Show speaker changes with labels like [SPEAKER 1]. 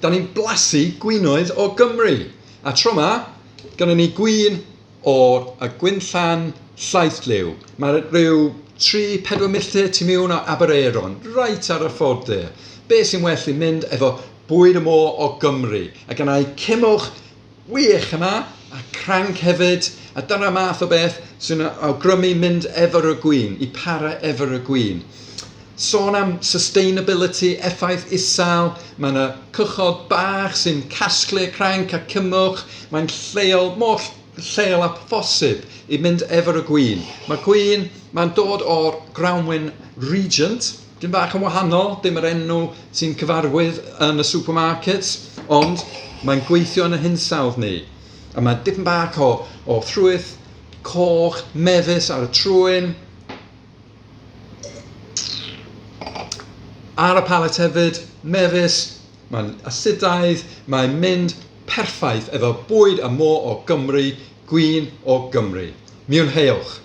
[SPEAKER 1] Da ni'n blasu gwinoedd o Gymru. A tro 'ma, gynnon ni gwin o'r y Gwinllan Llaethliw. Mae rhyw 3-4 milltir tu mewn o Aberaeron, reit ar y ffordd de. Be sy'n well i mynd efo bwyd y môr o Gymru? A gynna i cimwch wych yma, a cranc hefyd, a dyna math o beth sy'n awgrymu mynd efo'r y gwin, i para efo'r y gwin. Sôn am sustainability, effaith isel, mae yna cychod bach sy'n casglu y cranc a cymwch, mae'n lleol, mor lleol â phosib i mynd efo'r y gwin. Mae gwin, mae'n dod o'r grawnwin Regent, Dim bach yn wahanol, dim yr enw sy'n cyfarwydd yn y supermarkets, ond mae'n gweithio yn y hinsawdd ni. A mae dipyn bach o, o ffrwyth coch, mefus ar y trwyn. Ar y palet hefyd, mefus, mae'n asidaidd, mae'n mynd perffaith efo bwyd a môr o Gymru, gwin o Gymru. Mwynheuwch!